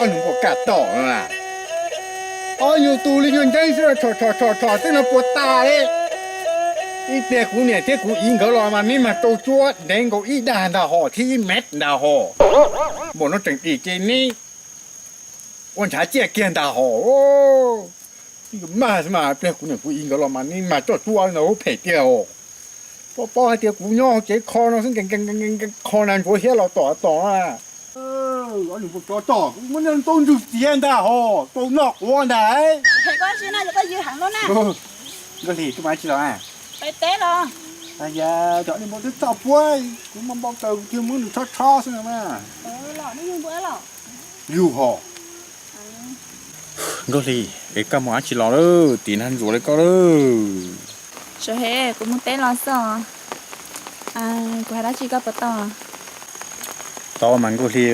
Ob nyuag puas kam tom no na. Ob nyuag tus li nyuag nceeb xwb, tshom tshom tshom tshom twb no puas tas li. Ib pliag kuv niam thiab kuv txiv nkawd los mas neb mag rau tsuab ntev nkaus ib dag ntag hos thiab ib mev ntag hos. Npaum no tseem dim ces neb ua ntshav ciaj kiag ntag hos. Maj xwb mas pliag kuv niam kuv txiv nkawd los mas neb mag rau tsuab ntag phem tiag os. Paub paub hais tias kuv nyob tsev kho no xwb, kho na ntsuav hiab los tom tom na. Ob nyuag puas tsov tom, kuv muab nej ntau ntsug txiav ntag hos, tau noj quav ntag. Nkauj Hli, koj mas tsis los? Peb teb los. Yog cov nej muab twb txoj puab, kuv muab npau taws kuv thiaj muab nws tshob tshob xwb no mas. Yug hos. Nkauj Hli, es koj mus dab tsi los lawm, tim nag ntsuav li koj lawm? Suav Hem, kuv mus teb los xwb. Kuv hais dab tsi koj puas tau? Tau mas Nkauj Hli,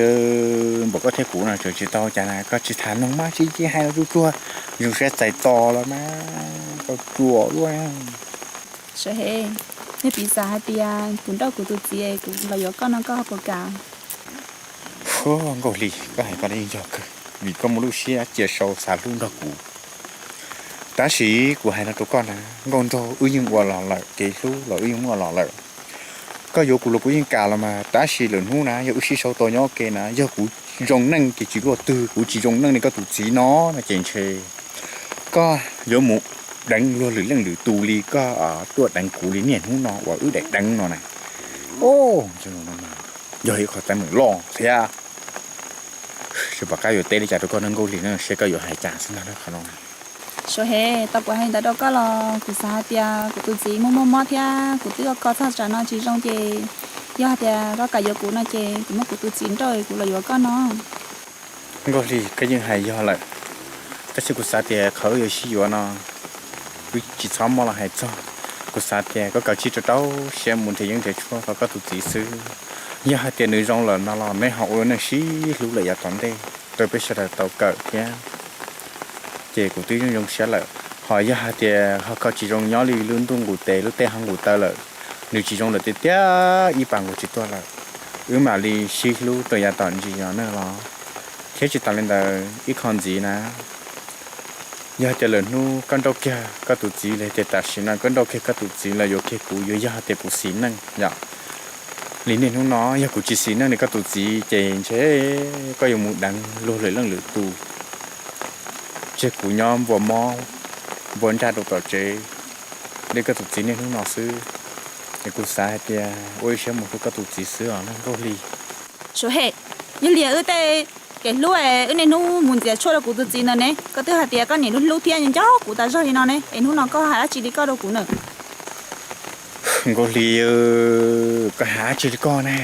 npaum koj thiab kuv no tseem tsis tau cas na, koj tsis tham noog mas tsis cia hais los tsuag tsuag, zoo siab txais tos los mas koj ruam luaj. Suav Hem, yog piv xam hais tias kuv nrauj kuv tus txiv kuv los yuav koj no koj ho puas kam? Nkauj Hli, koj hais koj yeej yog kawg, vim koj muaj lub siab cia sau xav hlub nrog kuv. Tab sis kuv hais no rau koj na, nkauj nraug wb yeej ua los lawm, kev hlub los wb yeej muaj los lawm. Koj yuav kuv los kuv yeej kam los mas, tab sis lwm hnub na yog wb sib sau tau nyob ua ke na, yog kuv zoo neej ces tsis luaj twg, kuv tsis zoo neej li koj tus txiv no no ces ntshe koj yuav mus deev luag lwm leej lwm tus li koj tuaj deev kuv li niaj hnub no uas wb daim deev no na. Yog ib qho teeb meem loj thiab. Tsis pom qab yuav teb li cas rau koj no Nkauj Hli na, seb koj yuav hais cas xwb ntag qhov no. Suav Hem, tau kuv hais li ntawd rau koj los kuv xav hais tias kuv tus txiv muaj muaj mob thiab kuv twb ua koj txog tsam no tsis zoo ces yog hais tias koj kam yuav kuv no ces kuv muab kuv tus txiv nrauj kuv los yuav koj no. Nkauj Hli, koj yeej hais yog lawm, tab sis kuv xav tias qhov wb yuav sib yuav no wb tsis txhob muab los hais txog. Kuv xav tias koj kav tsij rau rau siab mus nrhiav yeeb nrhiav tshuaj rau koj tus txiv xwb. Yog hais tias nws zoo lawm no los neb ho ua neej sib hlub lawm yav tom ntej rau peb sawv daws tau kawm thiab. Ces kuv twb yeej zoo siab lawm, ho yog hais tias ho koj tsis zoo nyob li lub ntuj nqus tes lub teb ho nqus taw lawm, nws tsis zoo lawm tiag tiag ib pas nqus tsis tuaj lawm, wb mam li sib hlub rau yav tom ntsis no nawb los. Thiab tsis tas li ntawd ib qho ntxiv na, yog hais tias lwm hnub koj nrauj kiag koj tus txiv los tias tam sim no koj nrauj kiag koj tus txiv los yuav kiag kuv, yuav yog hais tias kuv xis neej yom, li niaj hnub no yog kuv tsis xis neej li koj tus txiv ces ntshe koj yuav mus deev luag lwm leej lwm tus, tseg kuv nyob npua mob npua nraj rau tom tsev li koj tus txiv niaj hnub no xwb. Es kuv xav hais tias ua ib siab mus hlub koj tus txiv xwb os Nkauj Hli. Suav Hem, yog li wb tej kev hlub wb niaj hnub mus ntxias tshuaj rau kuv tus txiv ntawd ne, koj twb hais tias koj niam hlub hlub thiab nco nco kuv tas zog li no ne, es hnub no koj hais dab tsi li koj rau kuv na? Nkauj Hli, koj hais dab tsi li koj na?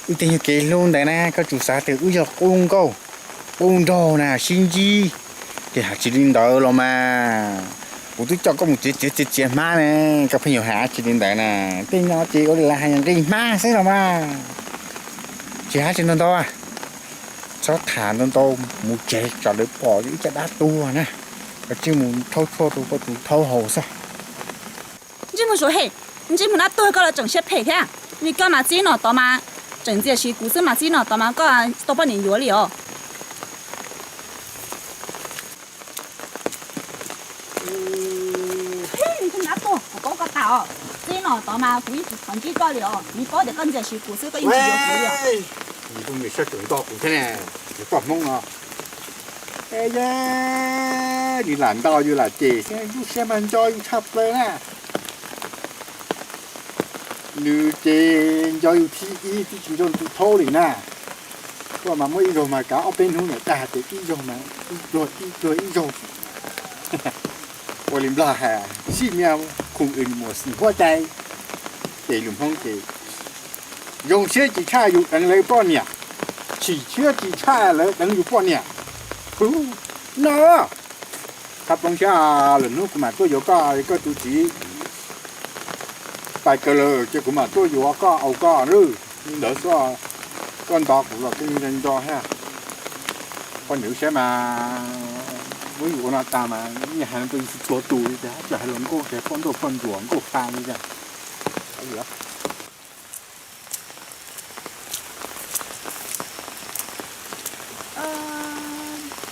Wb tej nyuag kev hlub ntawd na koj tsum xav tias wb yog qub nkauj qub nraug na sib ntsib, ces hais tsis li ntawd los mas. Kuv twb coj koj mus txiav txiav txiav txiav hmab ne, koj pheej yuav hais dab tsi li ntawd na? Tej no ces ua li lawv hais nqi hmab xwb los mas. Tsis hais dab tsi ntau ntau, txhob tham ntau ntau, mus tsev tsam lawv pom ib co dab tuag na, koj tsij mus rhaub tshuaj rau koj tus thaub haus xwb. Ntsej muag Suav Hem, ntsej muag dab tuag koj los tseem siab phem thiab. Li koj mas txij no tod mas tseem ntxias siv kuv xwb mas txij no tod mas koj tau poj niam yuav li os. Ntsej muag dab tuag, kuv paub koj tas os. Txij no tod mas kuv yeej tsis thov ntsib koj li os, vim paub tias koj ntxias siv kuv xwb koj yeej tsis yuav kuv li os. Nws sab tseem nto kuv thiab ne, nws poj Hmoob no. Yog nws lam nto yus lam cem xwb, lub siab mas nco yus tshaj plaws na. Nws ces nco yus thib ib twb tsis nco tus thaub li na. Koj mas muab ib zaug mas kav ob peb hnub niam dag tias ib zaug mas ib pluag ib pluag ib zaug. Ua li Nplog hais, sib mia khum ws muas xim huab cai. Ces lus Hmoob ces zoo siab tsis tshaj yus deev lawv poj niam, chim siab tsis tshaj lawv deev yus poj niam. No, txhob poob siab, lwm hnub kuv mam tuaj yuav koj, koj tus txiv pais kawg lawm ces kuv mam tuaj yuav koj, au koj nawb. Li ntawd xwb, koj nto kuv los kuj nco nco thiab. Poj niam lub siab mas muab yus ua no tas mas yeej hais rau yus txhua tus li cas, tsis hais los nkauj ces poj nrauj poj ntsuam nkauj fa li cas.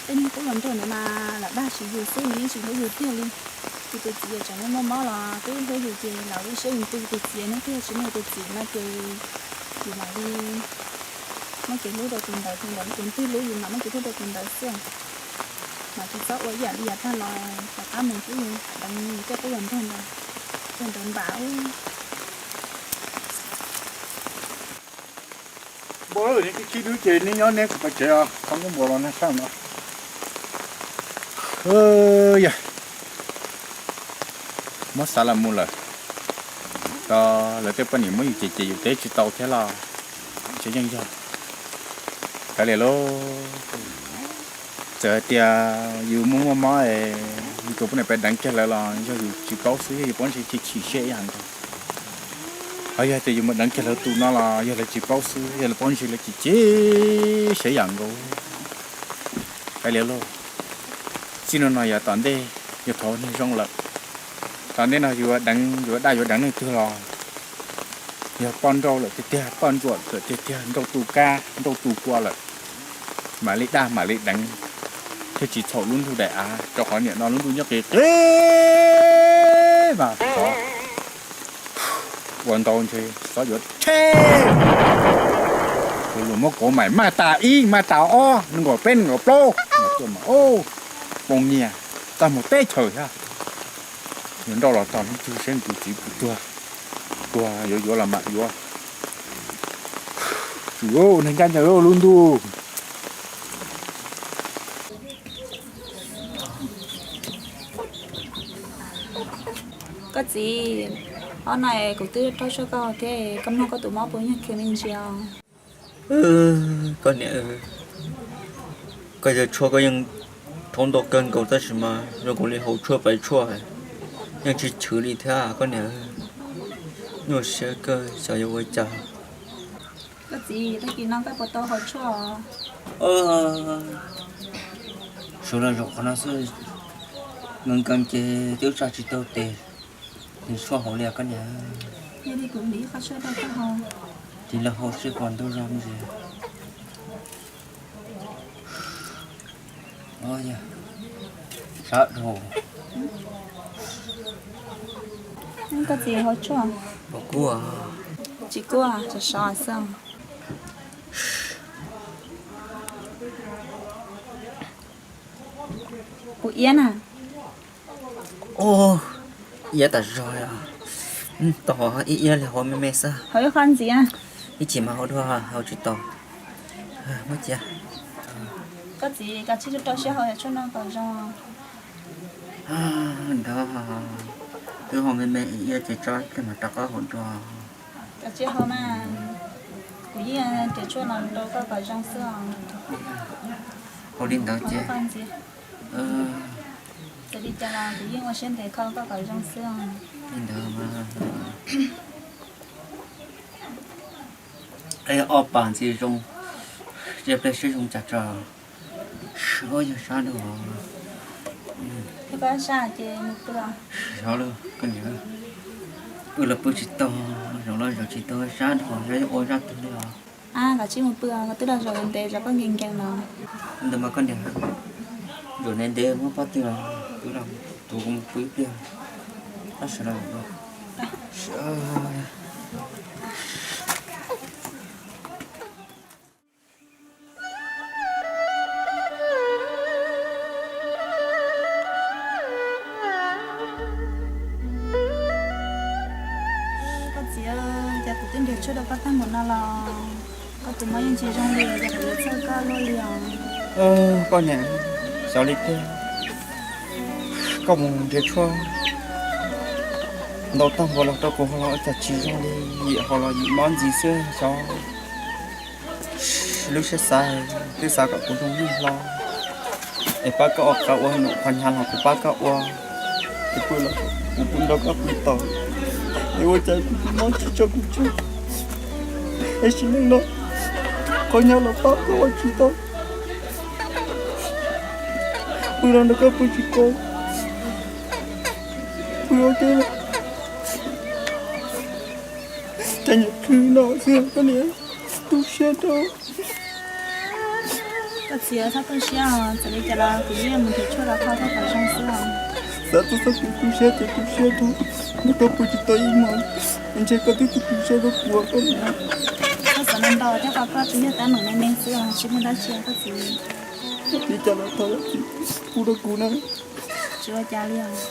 Tej niag qub hluas nraug ntawd mas lam dag siv yus xwb, nws yeej tsis hlub yus tiag li. Yus tus txiv tseem muaj muaj mob los twb hlub yus ces lam ua siab yus tu yus tus txiv, nws twb tsis muaj yus tus txiv no ces yus mam li muaj kev hlub rau tus ntawd, tus ntawd tus twg hlub yus mas muaj kev hlub rau tus ntawd xwb. Mas tsis txhob ua ib yam li yav tag los rov qab mus hlub yus deev yus tej qub hluas nraug ntawd, tus ntawd npam. Npua, neb tib tib dub ces neb nyob neb kuv pais tsev os, txhob muab npua los nag sab no. Yog muab xav los mus lawm, lawv tej poj niam muab yus cem ces yus teb tsis tau thiab los tseem yeej yog. Kav liam lauj, txawm hais tias yus muaj muaj mob es yus tus poj niam pais deev kiag lawv los yog yus tsis paub xwb, yog yus paub ntshe chim chim siab ib yam nkaus. Ho yog tias yus mus deev kiag lawv tus no los yog lawv tsis paub xwb, yog lawv paub ntshe lawv chim chim siab ib yam nkaus. Kav liam lauj, txij no no yav tom ntej yog thaum niag zoo lawm, tom ntej no yus deev, yus daj yuav deev leej twg los yog poj nrauj lawm tiag tiag, poj ntsuam lawm tiag tiag, nrauj tu kab nrauj tu kua lawm, mam li daj mam li deev, thiaj tsis txhaum lub ntuj daim av, rau qhov niam no lub ntuj nyob qis qis mas xyov ua ntau ntshe xyov yuav tsheb. Tus lus muab kauv maim maj tas ib, maj tas ob, nees nkaum peb, nees nkaum plaub, tuaj mas poob nyiaj tag mus teb chaws thiab. Yuav nrauj los tog lub ntuj seb nws tus txiv puas tuag, tuag yuav yuav los mam yuav. Tsum neeg ncaj ncees lub ntuj. Koj txiv, ob no kuv twb rau tshuaj koj thiab, koj mloog koj tus mob puas nyuag khiav me ntsis os? Koj niam, koj yawg tshuaj koj yeej rhaub ntau kawg nkaus tab sis mas zoo nkaus li haus tshuaj pais tshuaj yeej tsis chwv li thiab koj niam. Nyuaj siab kawg, xyov yuav ua cas. Koj txiv, tag kis no koj puas tau haus tshuaj? Suav los zaum qhov no xwb, nkees nkees ces twb tsa tsis tau tes, nws tshuaj haus li koj niam. Yog li kuv hliv qhov tshuaj rau koj haus. Tis los haus seb puas ntau zog ntsis. Sab dhau. Koj txiv haus tshuaj puas kub? Tsis kub, sov sov xwb. Kuv iab na. Iab tas zog. Tau ib iab li haus me me xwb. Haus ib qho ntxiv. Ib chim mas haus dua, haus tsis tau. Muab cia. Koj txiv, koj tsij rau siab haus tshuaj no kom zoo. Ntawd twb haus me me ib iab ces tso kiag mas rov qab haus dua. Koj tsij haus mas, kuv yeej riam tshuaj no rau koj kom zoo xwb os. Haus li ntawd ces, txawm li cas los kuv yeej ua siab ntev kho koj kom zoo xwb os. Li ntawd mas, ob pas ntxiv zoo, cia pliag seb zoo cas tso. Yog sab dhau. Sab lawm, wb los pw tsis tau, zaum los zaum tsis tau, sab dhau, xyov yuav ua zaj twg li os. Koj tsij mus pw, koj twb los zaum ntev, zaum koj nkees nkees no. Ntawd mas koj niam, zaum ntev ntev muab pab twg los pw los, tus kuv mus pw ib pliag, tab sis los. Koj txiv, cas kuv twb nrhiav tshuaj rau koj tag npaum no los koj tus mob yeej tsis zoo li, cas kuv yuav txhawj koj luaj li os. Koj niam, xyov li tiag, koj mus nrhiav tshuaj ntau tag npaum los rau kuv ho los cas tsis zoo li, yim ho los yim mob ntxiv xwb xyov. Lub siab xav twb xav kom kuv zoo yeej hlo, es pab koj ua qab ua num qhov hnyav los kuv pab koj ua, es pw los kuv pw nrog koj pw tau, es ua cas kuv mob tsis tso kuv tseg, es sim neej no qhov hnyav los pab koj ua tsis tau, pw los nrog koj pw tsis tau, pw ua ke los cas nyuam qhwv no xwb koj niam, tu siab rau. Koj txiv, txhob tu siab os, txawm li cas los kuv yeej mus nrhiav tshuaj los kho koj kom zoo xwb os. Xav txog txoj kev tu siab ces tu siab rau, nws koj pw tsis tau ib hmos, ntshe koj twb tu tu siab rau kuv koj niam. Koj xav ntau ntau thiab, koj tsis yog tab meem me me xwb os, tsis muaj dab tsi koj txiv. Li cas los thov koj txiv pub rau kuv na. Tsis ua cas li os.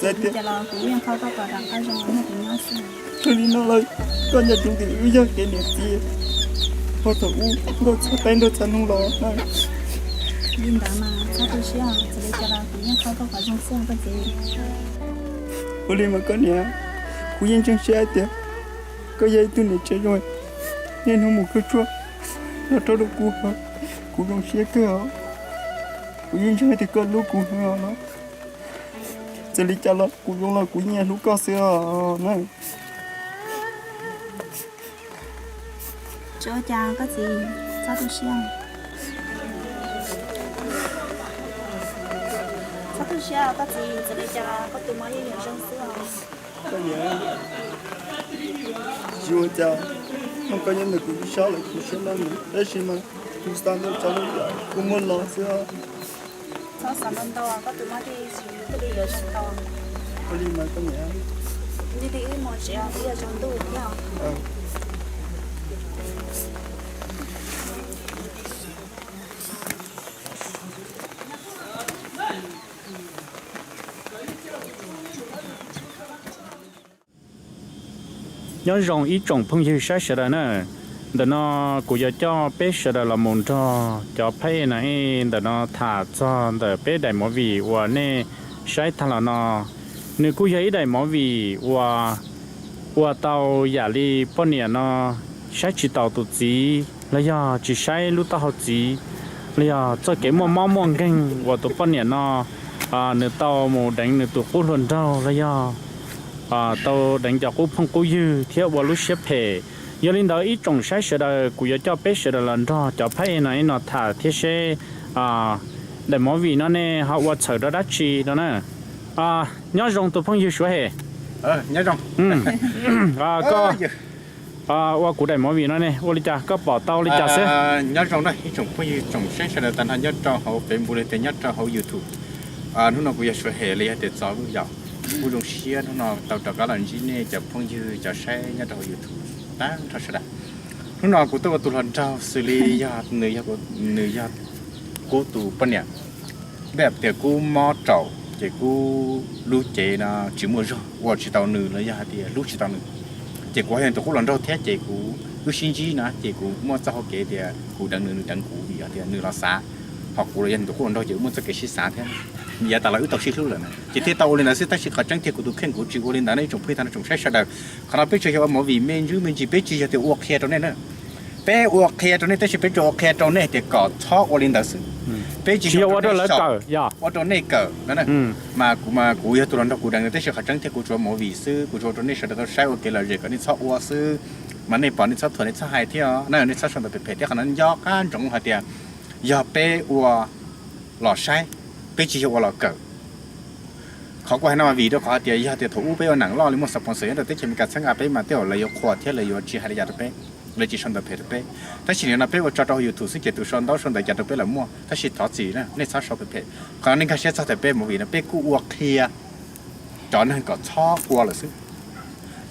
Txawm li cas los kuv yeej kho koj kom rov qab zoo nrog kuv nyob xwb. Txawm li no los koj nco ntsoov tias wb yog kev niam txiv, ho thaum ub nkauj txhab qaib nraug txhab hnub los na. Li ntawd mas txhob tu siab, txawm li cas los kuv yeej kho koj kom zoo xwb koj txiv. Ua li mas koj niam, kuv yeej ntseeg siab hais tias koj yog ib tug niam tsev zoo, niaj hnub mus khaws tshuaj los rau rau kuv, kuv zoo siab kawg os. Kuv yeej ntseeg tias koj hlub kuv heev os. Txawm li cas los kuv zoo los kuv yeej hlub koj xwb os na. Tsis ua cas koj txiv, txhob tu siab. Txhob tu siab koj txiv, txawm li cas los koj tus mob yeej yuav zoo xwb os. Koj niam, tsis ua cas, hnub koj nyob ntawm kuv ib sab lawm kuv siab loj mus, tab sis mas kuv xav ntau tsav ntau yam kuj muaj los xwb. Txhob xav ntau ntau, koj tus mob thiaj li yuav zoo tau. Ua li mas koj niam, ntshe wb mus tsev os, twb yuav tsaus ntuj thiab. Nyob zoo ib tsoom phooj ywg saib sawv daws na, ntawm no kuv yuav coj peb sawv daws los mus nrog cov phab ej nas ej ntawm no tham txog ntawm peb daim movie uas nej saib tag los no. Nws kuj yog ib daim movie uas ua tau yam li poj niam no saib tsis taus tus txiv los yog tsis saib lub taub hau txiv, los yog txoj kev muaj mob muaj nkeeg uas tus poj niam no nws tau mus deev nws tus qub hluas nraug los yog tau deev cov qub phooj qub ywg thiab ua lub siab phem. Yog li ntawd ib tsoom saib sawv daws, kuv yuav coj peb sawv daws los nrog cov phab ej no ib no tham thiab seb daim movie no nej ho ua txhawm rau dab tsi no na. Nyob zoo tus phooj ywg Suav Hem. Koj ua kuv daim movie no ne, ua li cas koj pom tau li cas xwb? Nyob zoo na ib tsoom phooj ywg tsoom saib sawv daws tag nrho nyob rau hauv Facebook los tias nyob rau hauv YouTube. Hnub no kuv yog Suav Hem los yog tias Txos Vwj Yaum. Kuv zoo siab hnub no tau rov qab los ntsib nej cov phooj ywg cov saib nyob rau hauv YouTube tag nrho sawv daws. Hnub no kuv tuaj ua tus hluas nraug xws li yog nws yog, nws yog Kub tus poj niam. Npaj tias Kub mob raum ces Kub lub cev no tsis muaj zog ua tsis tau nws los yog hais tias hlub tsis tau nws. Ces kuv yog tus qub hluas nraug thiab ces kuv wb sib ntsib na ces kuv muaj txoj hau kev tias kuv deev nws, nws deev kuv vim hais tias nws los xav, ho kuv los yog nws tus qub hluas nraug ces wb muaj txoj kev sib xav thiab. Yav tas los wb tau sib hlub lawm na ces thiaj tau ua li ntawd xwb, tab sis qhov tseeb tiag kuv tus kheej kuv tsis ua li ntawd na ib tsoom phooj ywg tsoom saib sawv daws. Qhov no peb tsuas yog ua movie me ntsuj me ntsis, peb tsis yog tias ua qhia rau nej na. Peb ua qhia rau nej tab sis peb tsuas ua qhia rau nej tias kom txhob ua li ntawd xwb. Peb tsis yog ua rau nej kawm, mas kuv mas kuv yog tus hluas nraug kuv deev nws tab sis qhov tseeb tiag kuv tsuas ua movie xwb, kuv tsuas ua rau nej sawv daws tau saib ua kev lom zem kom nej txhob ua xwb. Mas nej pom nej txhob thuam nej txhob hais thiab, nej txhob sau ntawv phem phem thiab. Qhov no nco qab ntsoov hais tias yog peb ua los saib, peb tsis yog ua los kawm. Qhov kuv hais no mas vim rau qhov hais tias yog tias thaum ub peb ua neem loj li muaj sponsor nyob rau teb chaws Amelikas txhawb nqa peb mas tej zaum lawv yuav qhuas thiab lawv yuav tsis hais li cas rau peb, lawv tsis sau ntawv phem rau peb. Tab sis nim no peb ua tso rau hauv YouTube xwb ces tus sau ntaub sau ntawv cas rau peb lawv muaj, tab sis thov txim na nej txhob sau phem phem. Qhov no nej nkag siab txog tias peb movie no peb kuj ua qhia cov neeg kom txhob ua lawm xwb.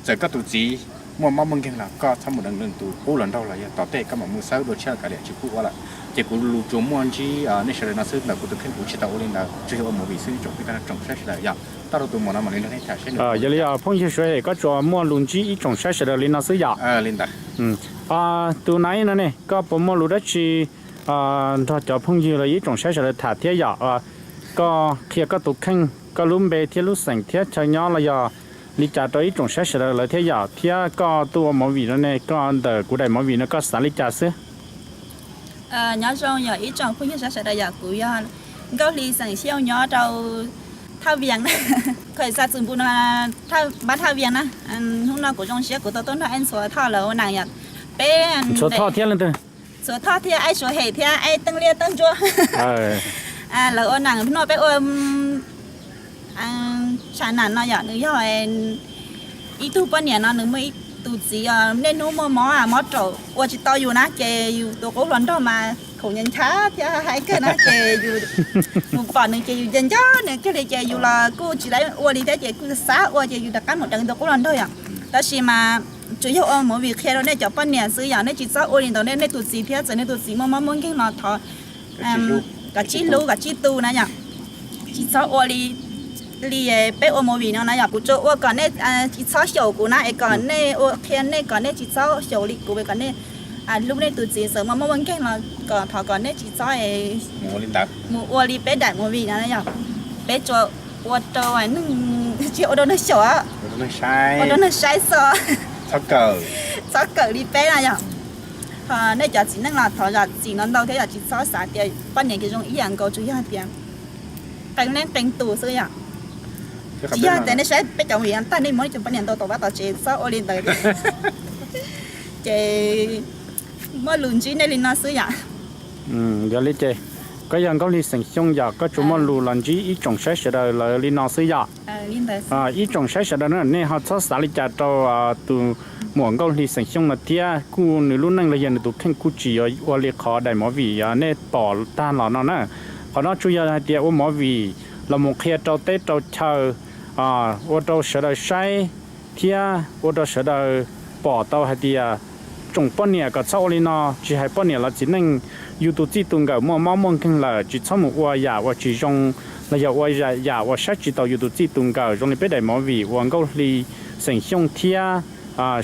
Txawm koj tus txiv muaj mob muaj nkeeg los koj txhob mus deev nws tus qub hluas nraug los yog tom tej koj mam mus xawb dua tshiab kav liam tsis pub ua lawm. Ces kuv lus tsuas muaj ntsib nej sawv daws no xwb, ntawm kuv tus kheej kuv tsis tau ua li ntawd, tsuas yog ua movie xwb ib tsoom phooj ywg tsoom saib sawv daws yom. Tau rau tus muam no mam li nrog nej tham seb. Yog li phooj ywg Suav Hem koj tsuas muaj lus ntsib ib tsoom saib sawv daws li no xwb yom. Li ntawd. Tus nai no ne koj puas muaj lus dab tsi nrog cov phooj ywg los ib tsoom saib sawv daws tham thiab yom? Koj qhia koj tus kheej, koj lub npe thiab lub xeem thiab chaw nyob los yog li cas rau ib tsoom saib sawv daws lawv thiab yom, thiab koj tuaj ua movie no ne koj ntawm kuv daim movie no koj xav li cas xwb? Nyob zoo yog ib tsoom phooj ywg saib sawv daws yom, kuv yog Nkauj Hli xeem Xyooj nyob rau Thaj Vias, khuem xa txus npu no, npab Thaj Vias na. Hnub no kuv zoo siab kuv tau tuaj nrog Ej Ntxhuav Thoj lawv ua neem yom. Peb Ntxhuav Thoj thiab leej twg? Ntxhuav Thoj thiab Ej Suav Hem thiab Ej Teej Liaj Teej Ntsuab. Lawv ua neem hnub no peb ua tsham nam no yom, nws yog ib tug poj niam no nws muaj ib tus txiv niaj hnub muaj mob mob raum ua tsis tau yus na ces yus tus qub hluas nraug mas khoom nchav nchav thiab hais kawg na ces yus mus pom nws ces yus nco nco nws kawg li ces yus los kuj tsis tau ua li thiab ces kuj xav ua ces yus rov qab mus deev tus qub los nrog yom. Tab sis mas tsuas yog ua movie qhia rau nej cov poj niam xwb yom, nej tsis txhob ua li ntawd nej, nej tus txiv thiab txawm nej tus txiv muaj mob muaj nkeeg los thov kom tsib hlub kom tsib tu na yom. Tsis txhob ua li, li peb ua movie no na yom, kuv tsuas ua kom nej tsis txhob xyaum kuv na es kom nej ua qhia nej kom nej tsis txhob xyaum li kuv, kom nej hlub nej tus txiv txawm muaj mob muaj nkeeg los kom thov kom nej tsis txhob mus ua li peb daim movie no na yom. Peb tsuas ua rau neeg, tsis ua rau neeg xyaum, ua rau neeg saib xwb, txhob kawm li peb na yom. Nej cov txiv neej los thov zam txim no ntau thiab yom, tsis txhob xav tias poj niam ces zoo ib yam nkaus, tsuas yog tias qee leej qee tus xwb yom. Tsis yog tias nej saib peb cov movie tag nej muab nej cov poj niam ntaus tom vaj tom tsev, txhob ua li ntawd. Ces muaj lus ntsib nej li no xwb yom. Yog li ces koj yog Nkauj Hli xeem Xyooj yom, koj tsuas muaj lus los ntsib ib tsoom saib sawv daws lawv li no xwb yom. Ib tsoom saib sawv daws na, nej ho txhob xav li cas rau tus muam Nkauj Hli xeem Xyooj no thiab kuj nws lub neej los yog nws tus kheej kuj tsis yuav ua li qhov daim movie nej pom tag los no na. Qhov no tsuas yog hais tias ua movie los mus qhia rau teb rau chaw, ua rau sawv daws saib thiab ua rau sawv daws pom tau hais tias tsoom poj niam kom txhob ua li no, tsis hais poj niam los txiv neej, yus tus txij tus nkawm muaj mob muaj nkeeg lawm tsis txhob mus ua yam uas tsis zoo los yog ua yam uas saib tsis taus yus tus txij tus nkawm zoo li peb daim movie uas Nkauj Hli xeem Xyooj thiab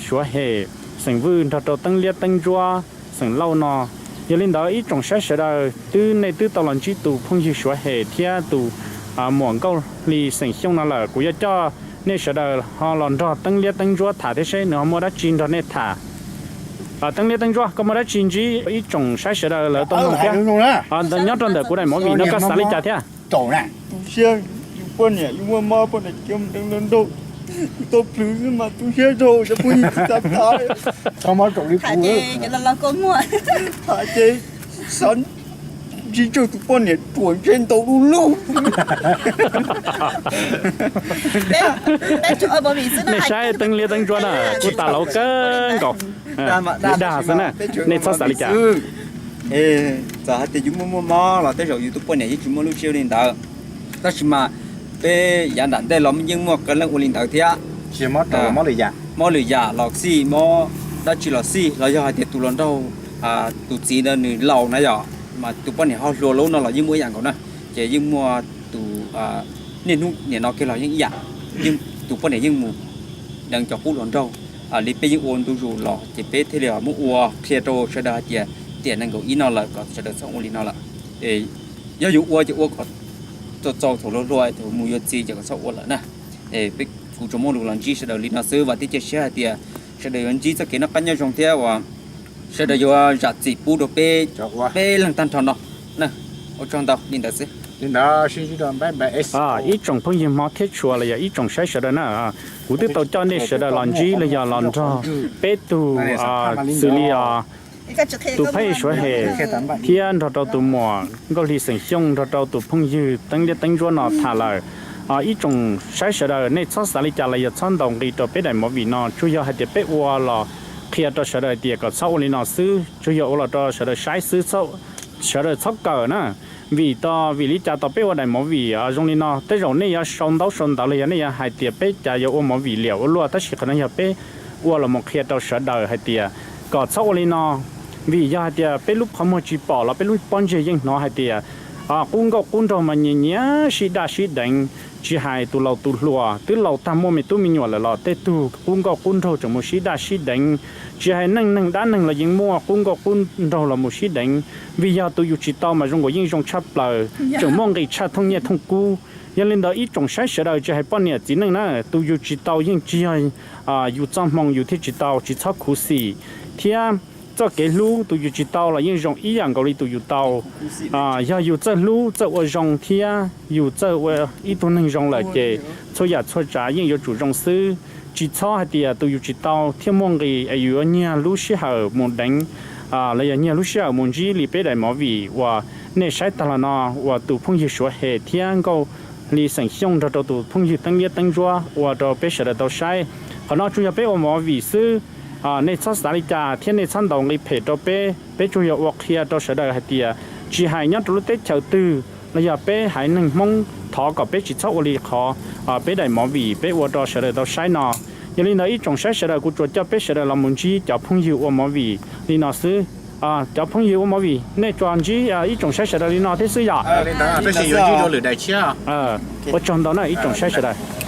Suav Hem xeem Vwj nrog rau Teeb Liab Teeb Ntsuab xeem Lauj no. Yog li ntawd ib tsoom saib sawv daws twb nej twb tau los ntsib tus phooj ywg Suav Hem thiab tus muam Nkauj Hli xeem Xyooj no lawm, kuv yuav coj nej sawv daws ho los nrog Teeb Liab Teeb Ntsuab tham thiab seb nws ho muaj dab tsi nrog nej tham. Teeb Liab Teeb Ntsuab, koj muaj dab tsi ntsib ib tsoom saib sawv daws lawv tau nug thiab nyob rau ntawm kuv daim movie no koj xav li cas thiab? Tu siab, yus poj niam yus muaj mob, poj niam cia mus deev nraug, kuv tau plhws xwb mas tu siab rau cov phooj ywg txav txav. Tham ces xav ntsib tsawg tus poj niam ruam ntsej ntau du lug. Nej saib Teeb Liab Teeb Ntsuab na kuj tas laus kawg nkaus, dag xwb na, nej txhob xav li cas. Txawm hais tias yus muaj muaj mob los tej zaum yus tus poj niam yeej tsis muaj lub siab li ntawd. Tab sis mas peb yav nram ntej los yeej muaj qee leej ua li ntawd thiab. Mob lwm yam los xij, mob dab tsi los xij, los yog hais tias tus hluas nraug, tus txiv ntawd nws laus na yom, mas tus poj niam ho hluas lub no los yeej muaj ib yam nkaus na. Ces yeej muaj tus, niaj hnub nim no kiag los yeej ib yam, yeej tus poj niam yeej mus deev cov qub hluas nraug li peb yeej ua ntu zus los ces peb thiaj li muab ua qhia rau sawv daws hais tias tiam nees nkaum ib no lawm kom sawv daws txhob ua li no lawm. Yog yuav ua ces ua kom txaus txaus thaum hluas hluas, thaum mus yuav txiv ces kom txhob ua lawm na. Kuv tsuas muaj lus los ntsib sawv daws li no xwb, vam thiab cia siab hais tias sawv daws yuav ntsib txoj kev noj qab nyob zoo thiab uas sawv daws yuav zam txim pub rau peb, peb leeg tag nrho no. Ua tsaug ntau li ntawd xwb. Ib tsoom phooj ywg hmov thiab tshua los yog ib tsoom saib sawv daws na, kuv twb tau coj nej sawv daws los ntsib los yog los nrog peb tug xws li tus pheej Suav Hem thiab nrog rau tus muam Nkauj Hli xeem Xyooj nrog rau tus phooj ywg Teeb Liab Teeb Ntsuab no tham lawm. Ib tsoom saib sawv daws nej txhob xav li cas los yog txhob ntaus nqi rau peb daim movie no, tsuas yog hais tias peb ua los qhia rau sawv daws hais tias kom txhob ua li no xwb, tsuas yog ua los rau sawv daws saib xwb, sawv daws txhob kawm na. Vim, vim li cas tos peb ua daim movie zoo li no, tej zaum nej yuav sau ntaub sau ntawv los yog nej yuav hais tias peb cas yuav ua movie liam ua luaj, tab sis qhov no yog peb ua los mus qhia rau sawv daws hais tias kom txhob ua li no. Vim yog hais tias peb lub qhov muag tsis pom los peb lub pob ntseg yeej hnov hais tias qub nkauj qub nraug mas nyias nyias sib daj sib deev, tsis hais tus laus tus hluas, twb laus tag muaj me tub me nyuam lawm los tej tug qub nkauj qub nraug tseem mus sib daj sib deev. Tsis hais neej neeg dab neeg los yeej muaj qub nkauj qub nraug los mus sib deev, vim yog tus yus tsis tau mas zoo nkaus yeej zoo tshaj plaws, tseem muaj nqis tshaj thooj nyiaj thooj kub. Yog li ntawd ib tsoom saib sawv daws tsis hais poj niam txiv neej na, tus yus tsis tau yeej tsis yog yus txoj hmoo yus thiaj tsis tau, tsis txhob khuv xim, thiab txoj kev hlub tus yus tsis tau los yeej zoo ib yam nkaus li tus yus tau. Yog yus txawj hlub txawj ua zoo thiab yus txawj ua ib tug neeg zoo lawm ces txhua yam txhua tsav yeej yuav tsum zoo xwb. Tsis txhob hais tias tus yus tsis tau thiaj muaj nqis es yus yuav nyiag lub sij hawm mus deev los yog nyiag lub sij hawm mus ntsib li peb daim movie uas nej saib tag los no uas tus phooj ywg Suav Hem thiab Nkauj Hli xeem Xyooj nrog rau tus phooj ywg Teeb Liab Teeb Ntsuab ua rau peb sawv daws tau saib. Qhov no tsuas yog peb ua movie xwb, nej txhob xav li cas thiab nej txhob ntaus nqi phem rau peb. Peb tsuas yog ua qhia rau sawv daws hais tias tsis hais nyob rau lub teb chaws twg los yog peb haiv neeg Hmoob thov kom peb tsis txhob ua li qhov peb daim movie peb ua rau sawv daws tau saib no. Yog li ntawd ib tsoom saib sawv daws, kuv tsuas coj peb sawv daws los mus ntsib cov phooj ywg ua movie li no xwb. Cov phooj ywg ua movie, nej tsuas ntsib ib tsoom saib sawv daws li no thiab xwb yom? Ua tsaug ntau na ib tsoom saib sawv daws.